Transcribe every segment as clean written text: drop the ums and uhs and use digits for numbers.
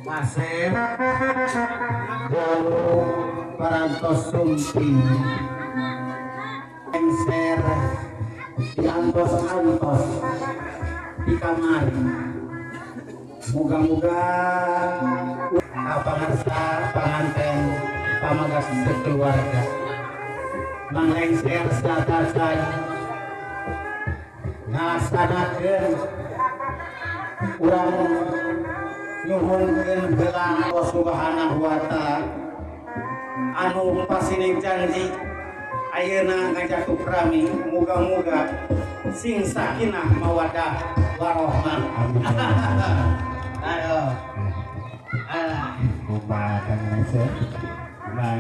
Kasep parantos sumping lengser diantos-antos di kamar. Moga-moga pangarsa panganten pamagas sekeluarga Mang Lengser satacan ngalaksanakeun urang nyuhunkeun heula Allah Subhanahu wa Ta'ala anu pasining janji ayeuna ngajatuh rami, muga-muga sing sakinah mawadah warohmah. Ayo. Ah. Kumaha, Kang Lengser? Kumaha?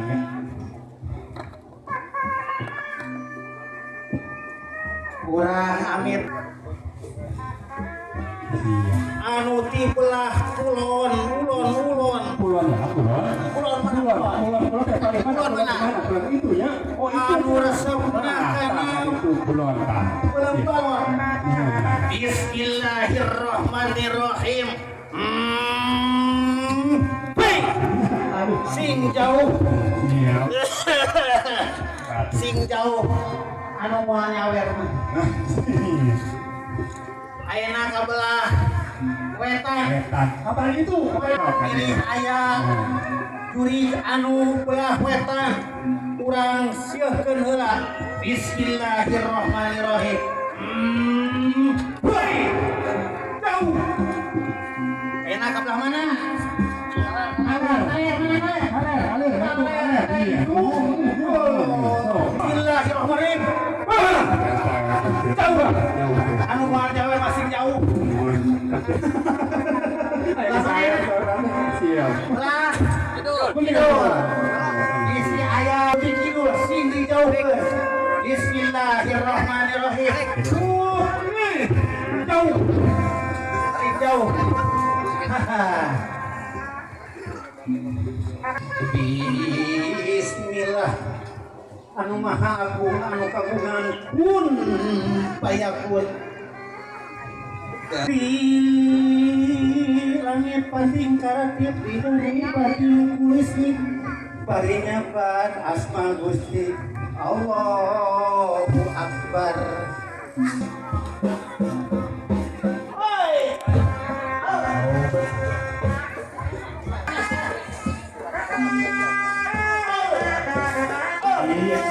Urang amit. Iya. Anu ti belah kulon, ulon, ulon. Kulon ya, kulon. Kulon mana? Kulon, Kulon. kulon, kulon kayak paling mana? Kulon mana? Mana? Kulon itu ya. Oh, itu. Anu resepna Nah, kana itu kulon, Pak. kulon kulon. Iya. Bismillahirrahmanirrahim. Hei. Aduh. Sing jauh. Iya. Sing jauh anu moal nyawer mah. Iya. Ayeuna ka belah wetan. Wetan. Apa itu? Apa itu? Pilih aya jurig anu belah wetan, urang sieun heula. Bismillahirrahmanirrahim. Hei. Jauh. Ayeuna ka belah mana? Aler, aler, aler, itu aler. Iya. Bismillahirrahmanirrahim. Ah, jauh. Jauh. Anu moal nyawer masih jauh. Ayo saya siap. Belah Kidul. kidul. Isi aya di kidul sing dijauhkeun. Bismillahirrahmanirrahim. Jauh. Sing jauh. Haha. Bismillah. Anu maha agung, anu kagungan kun payakun. Di langit pating karatip, di bumi pating kulisik, bari nyebat asma Gusti Allahu Akbar. Hoi! Iya.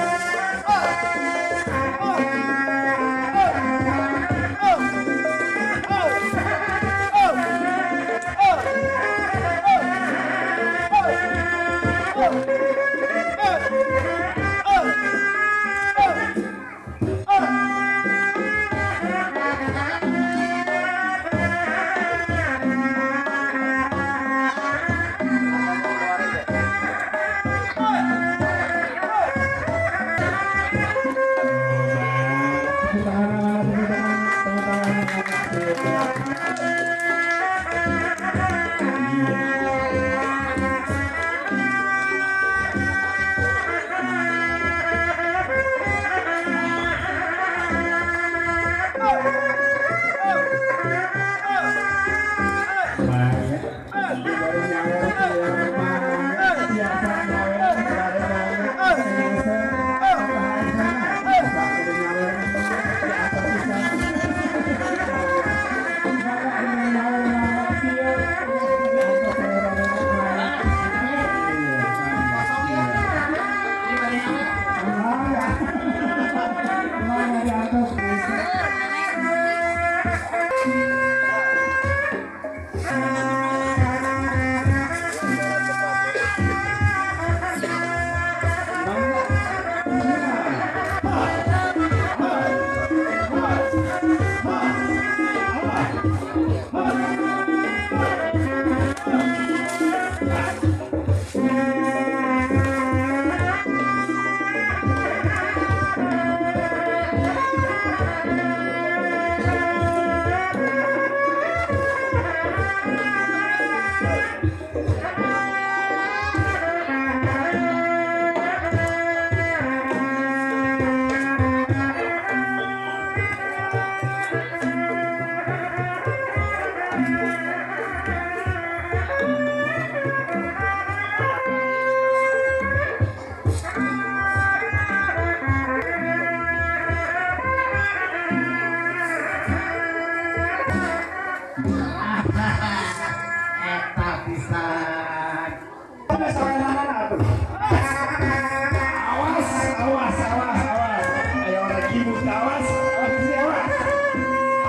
Awas, awas, awas.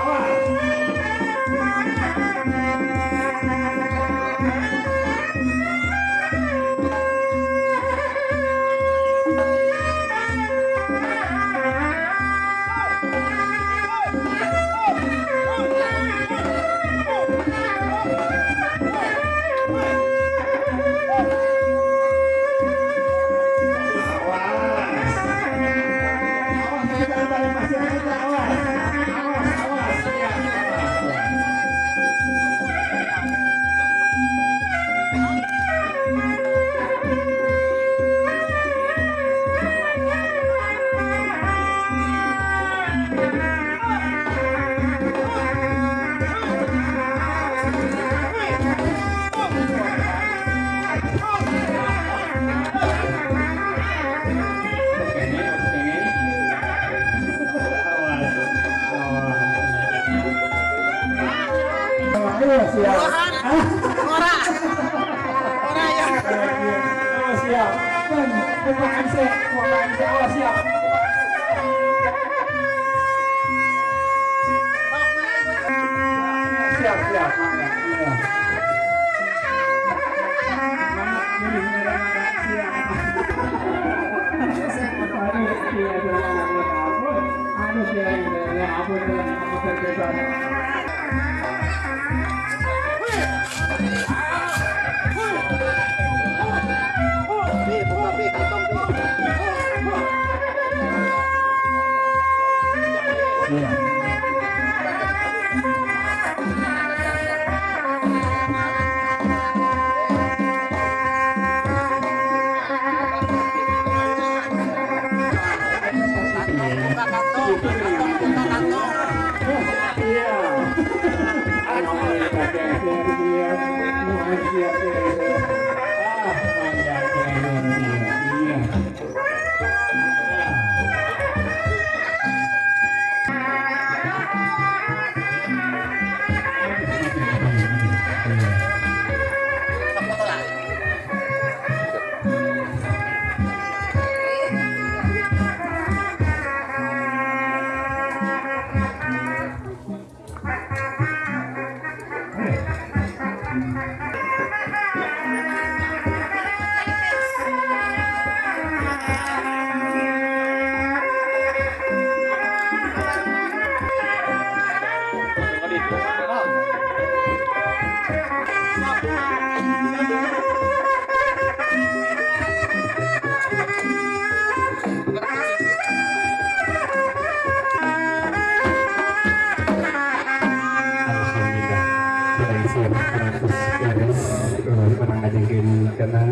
Awas. Awas. Awas, kita tarik masih ada, awas. Awas, awas. Ya, awas. Oke, oke. Awas. Awas. Ayo, siap. Ora. Ora ya. Awas, siap. Buka MC, buka MC, awas, siap. Siap, siap. Iya. Mana, ini, mana, mana, siap. Aduh, iya, ampun. Aduh, iya, iya, ampun, ampun, ampun. Bi, buka bi, kantong bi. Iya. Kantong buka kantong, kantong buka kantong. Iya. Aduh, siap, siap, siap. Ah, mangga, iya. Sok foto lah. Alhamdulillah, kurang siap 100 beres, menang aja karena